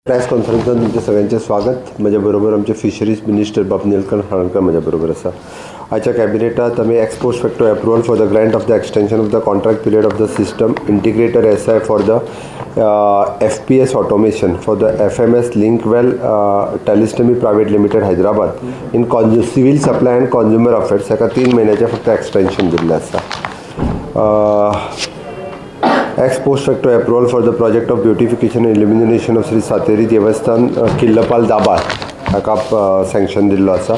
Press कॉन्फरन्सान तुमचें सगळ्यांचें स्वागत. म्हज्या बरोबर आमचे फिशरीज मिनिस्टर बाब निलकंठ हळर्णकर म्हज्या बरोबर आसा. आयच्या कॅबिनेटात आमी ex post facto approval for the grant of the extension of the contract period of the system integrator SI for the FPS automation for the FMS Linkwell Telestemi Private Limited, Hyderabad, in civil supply and consumer affairs हाका 3 म्हयन्याचें फक्त extension दिल्लें आसा. Ex post facto approval for the project of beautification and illumination of Sri Sateri Devasthan, Killapal, Dabal हाका sanction दिल्लो आसा.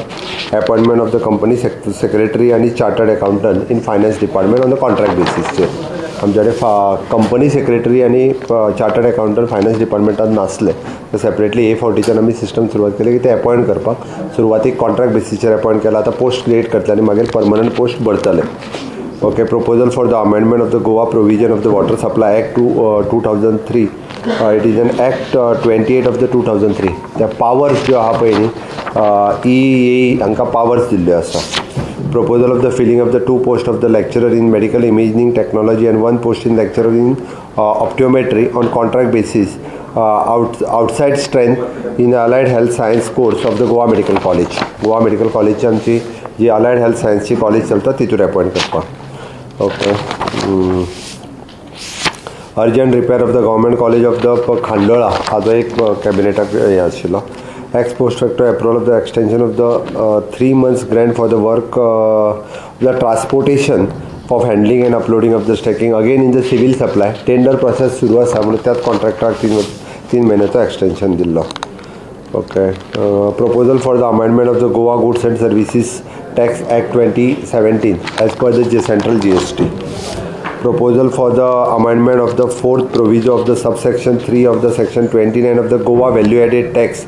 Appointment of the company secretary आनी chartered accountant in finance department on the contract बेसीसचेर. आमच्या कडेन company secretary आनी chartered accountant finance डिपार्टमेंटात नासले, तर separately ए फोर्टीच्यान आमी सिस्टम सुरवात केली की ते अपॉयंट करपाक. सुरवातीक कॉन्ट्रॅक्ट बेसीसचेर अपॉयंट केला, आतां पोस्ट क्रिएट करतले आनी मागीर परमनंट पोस्ट भरतले. Okay, proposal for the amendment of the Goa Provision of the Water Supply Act 2003. It is an Act 28 of the 2003. त्या पावर्स ज्यो आहा पळय न्ही, ई ए हांकां पावर्स दिल्ल्यो आसा. Proposal of the filling of the two post of the lecturer in medical imaging technology and one post in lecturer in optometry on contract basis outside strength in allied health science course of the Goa Medical College. Goa medical कॉलेजची आमची जी allied health सायन्सची college चलता, तितूर appoint करपाक. Okay, urgent repair of the Government College of the Khandola हाजो एक कॅबिनेटाक हें आशिल्लो. Ex post facto approval of the extension of the 3 months grant for the work, the transportation of handling and uploading of the stacking, again in the civil supply tender process सुरू आसा म्हणून त्याच कॉन्ट्रॅक्टराक 3 3 म्हयन्याचो extension दिल्लो. Okay, proposal for the amendment of the Goa Goods and Services Tax Act 2017 as per the central GST. Proposal for the amendment of the fourth proviso of the subsection 3 of the section 29 of the Goa Value Added Tax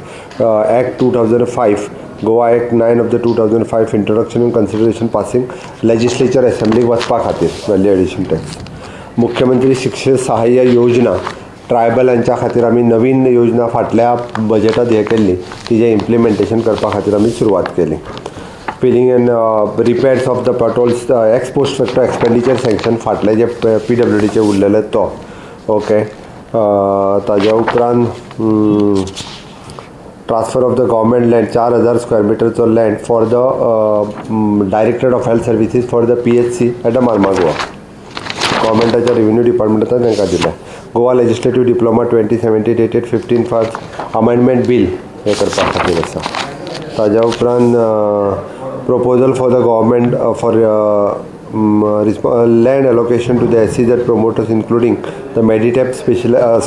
Act 2005, Goa Act 9 of the 2005, introduction and consideration, passing legislature assembly वचपा खातीर value addition tax. मुख्यमंत्री शिक्षण सहाय्य योजना, ट्रायबलांच्या खातीर आमी नवीन योजना फाटल्या बजेटात हें केल्ली, तिजें इम्प्लिमेंटेशन करपा खातीर आमी सुरवात केली. Filling and repairs of the potholes, ex post facto expenditure sanction फाटले जे पीडब्ल्यूडीचे उरलेले तो. ओके, ताज्या उपरांत transfer of the government land, 4000 square मिटरचो land for the Directorate of Health Services for the PHC at the Marmagoa, गव्हर्मेंटाच्या revenue डिपार्टमेंटान तांकां दिलें. Goa Legislative Diploma 2017 dated 15/5 amendment bill हें करपा खातीर आसा. ताज्या उपरांत proposal for the government for land allocation to the SEZ promoters, including the Meditap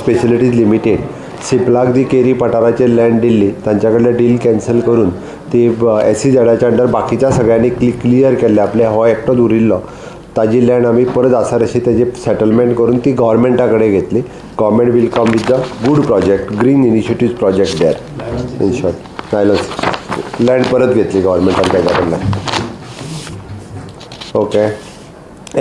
Specialities Limited. सिपलाक दी केरी पठाराचेर land दिल्ली, तांच्या कडले डील कॅन्सल करून ती एसईझेडाच्या अंडर बाकीच्या सगळ्यांनी क्लियर केल्ले, आपले हो एकटोच उरिल्लो. ताजी लँड आमी परत आसा तशी तेजी सेटलमेंट करून ती गव्हर्मेंटा कडेन घेतली. Government will come with the good project, green initiative project there. In short, nylon land परत घेतली गव्हर्मेंटान ताच्या कडल्यान. Okay,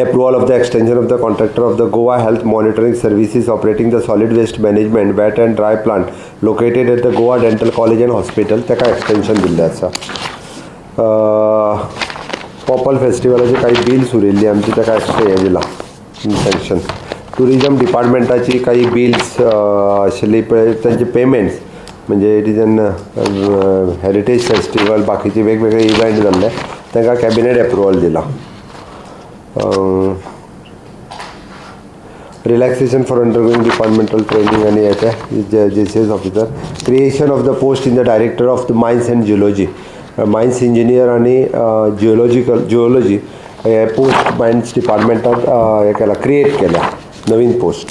approval of the extension of the contractor of the Goa Health Monitoring Services operating the solid waste management wet and dry plant located at the Goa Dental College and Hospital, ताका extension दिल्लें आसा. पोपल फेस्टिवलाची काही bills उरिल्ली आमची, ताका extra हें दिलां sanction. Tourism डिपार्टमेंटाची काही बिल्स आशिल्ली पळय, तांचे पेमेंट्स, म्हणजे it is an heritage festival, बाकीचे वेगवेगळे इव्हेंट जाल्ले, तांकां कॅबिनेट एप्रुवल दिलां. Relaxation for undergoing departmental training आणि येते JCS officer. Creation of the post in the Director of the Mines and Geology, mines engineer आणि जिओलॉजिकल जिओलॉजी हे post mines डिपार्टमेंटात हे केला, क्रिएट केल्या नवीन पोस्ट.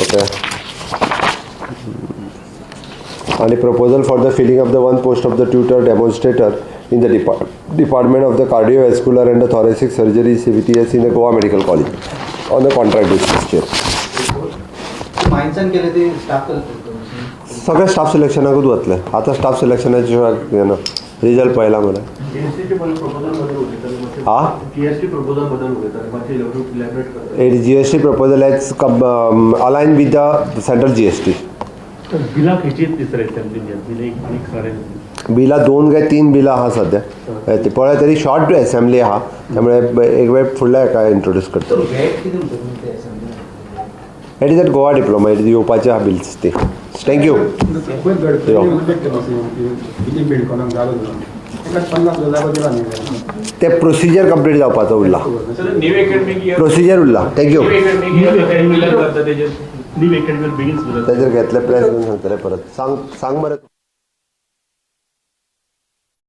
ओके, आणि proposal for the filling of the one post of the tutor demonstrator in the department of the cardiovascular and the thoracic surgery, CVTS, in the Goa Medical College on the contract बेसिसचेर. मायन्सान केले ते staff. सगळे staff सिलेक्शनाकूच वतले आतां. Staff सिलेक्शनाचे शिवाय हें ना, result पळयला मरे. जीएसटीचे प्रपोजल बद्दल उलयताले मातशें. हा? जीएसटी प्रपोजल बद्दल उलयताले मातशें इलॅबोरेट करता? It GST proposal has align with the central GST. तर बिलां खंयची येतली सर असेंब्लीन? बिलां एक एक सारे. बिलां दोन काय तीन बिलां आहा सद्या. ती पळय तरी शॉर्ट असेंब्ली आहा, त्यामुळे एक वेळ फुडल्या हेका इंट्रोड्यूस करता. तर वेट कितें म्हणटा तुमी ते assembly? It is at Goa Diploma, it is येवपाचे आहा बिल्स ती. Thank you. पयर गडकरी उल्लेख केलो दिलीप बेणकोनाक जालो म्हणून ताका 50 हजार दिला न्ही. ते प्रोसिजर कंप्लीट जावपाचो उरला. न्यू एकेडमीक इयर प्रोसिजर उरला. Thank you. New academic year जाता तेजेर. New academy begins. ताजेर घेतले प्रेस घेवन सांगतले परत. सांग सांग मरे.